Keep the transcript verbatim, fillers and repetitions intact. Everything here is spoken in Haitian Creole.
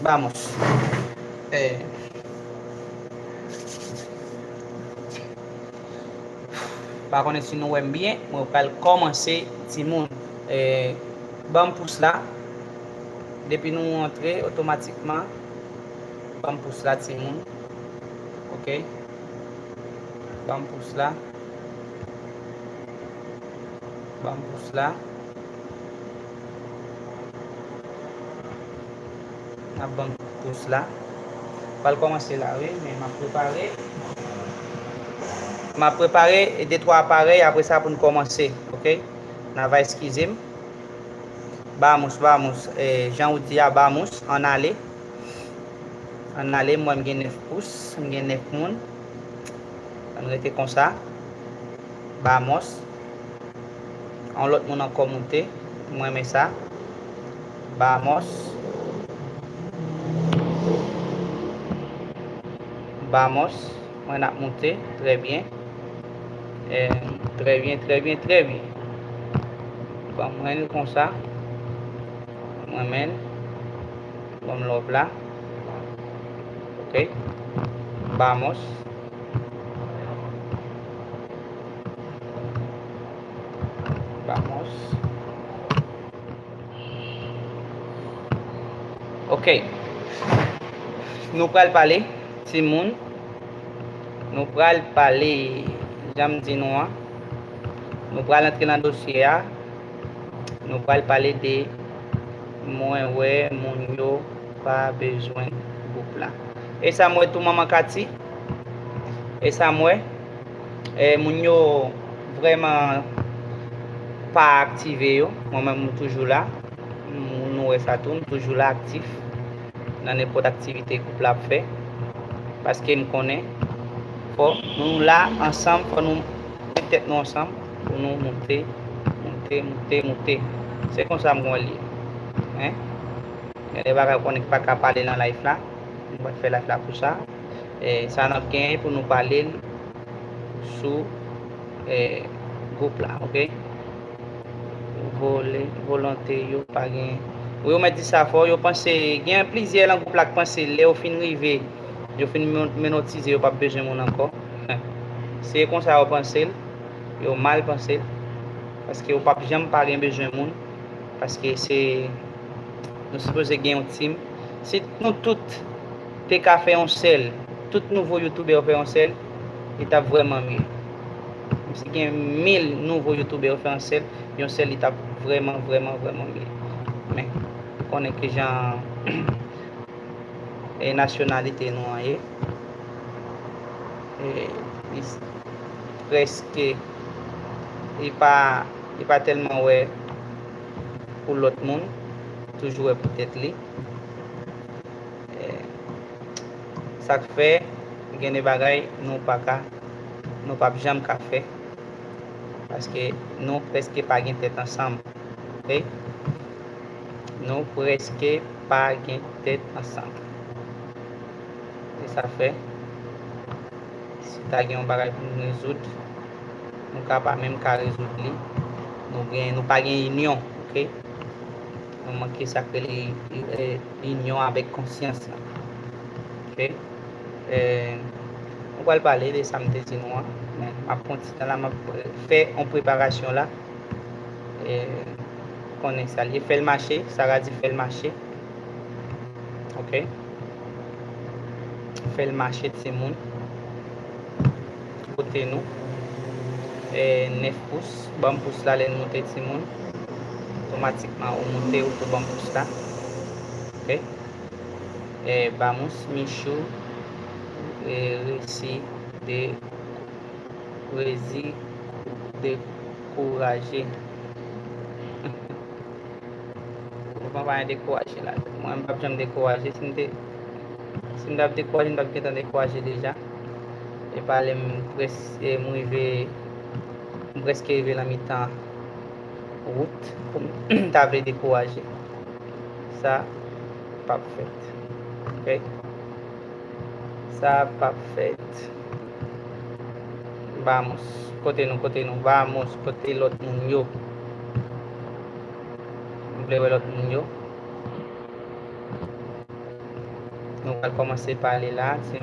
Vamos. Eh, pa konnen si nou wè m byen, mwen pral kòmanse, timoun. Eh, ban m pous la. Depi nou antre, otomatikman, ban m pous la, timoun. Ok? Ban m pous la. Ban m pous la. N ap ban m pous la. Pral kòmanse la, wi, men m ap prepare. M ap prepare de twa aparèy, apre sa pou n kòmanse, ok? N a va eskize m. Vamos, vamos, eh, jan ou di a, vamos, ann ale. Ann ale, m wè m gen nèf pous, m gen nèf moun. Ann rete konsa. Vamos. Yon lòt moun ankò moute. Mwen renmen sa. Vamos. Vamos. Mwen ap moute. Trè byen. Eh, trè byen, trè byen, trè byen. Ban mwen l konsa. Mwen renmen l. Ban m love la. Ok. Vamos. Vamos. Ok. Nou pral pale, timoun. Nou pral pale, jan m di nou an. Nou pral antre nan dosye a. Nou pral pale de mwen wè moun yo pa bezwen gwoup la. E sa m wè tou, manman Kati. E sa m wè. E moun yo vrèman pa aktive yo. Mwen menm, m toujou la. M, nou wè sa tou, m toujou la aktif nan nenpòt aktivite gwoup la ap fè. Paske m konnen fò nou la ansanm, fò nou met tèt nou ansanm pou nou moute, moute, moute, moute. Se konsa m wè l ye. Hein? Gen de bagay ou konnen ki pa ka pale nan live la. Nou pa t fè live la pou sa. E sa n ap genyen pou nou pale l sou, e, gwoup la, ok? Vole, volonte yo pa gen. Wi, ou mèt di sa fò, yo panse, gen plizyè nan gwoup la k panse lè yo fin rive, yo fin men-, menotize, yo p ap bezwen moun ankò. Se konsa yo panse l, yo mal panse l. Paske yo p ap janm pa gen bezwen moun. Paske se, nou sipoze gen yon team. Si nou tout te ka fè yon sèl, tout nouvo youtubè yo fè yon sèl, li t ap vrèman mye. Menm si gen mil nouvo youtubè yo fè yon sèl, yon sèl, li t ap vrèman, vrèman, vrèman mye. Men, ou konnen ki jan e nasyonalite nou an ye. E, li s-, prèske, li pa, li pa tèlman wè pou lòt moun, toujou wè pou tèt li. E, sa k fè, gen de bagay nou pa ka, nou p ap janm ka fè, paske nou prèske pa gen tèt ansanm. Ok? Nou prèske pa gen tèt ansanm. E sa fè, si ta gen yon bagay pou nou rezoud, nou ka pa menm ka rezoud li. Nou gen, nou pa gen inyon, ok? Nou manke sa k rele, e, inyon avèk konsyans lan. Ok? E, nou pral pale de sa m te di nou an, men m ap pran ti tan la, m ap fè yon preparasyon la. E, konnen sa l ye, fè l mache, sa vle di fè l mache. Ok? Fè l mache, timoun. Kote nou? E, nèf pous. Ban m pous la lè n moute, timoun. Otomatikman, ou moute, ou tou ban m pous la. Ok? E, vamos, Michou, e, resi de Rezi dekouraje. Ou pa, pa dekouraje la. Mwen, m p ap janm dekouraje. Si m te, si m t ap dekouraje, m t ap gentan dekouraje deja. E pa lè m près-, e m rive, m prèske rive nan mitan wout pou m ta vle dekouraje. Sa p ap fèt. Ok? Sa p ap fèt. Vamos. Kote nou, kote nou? Vamos, kote lòt moun yo? M vle wè lòt moun yo. Nou pral kòmanse pale la, se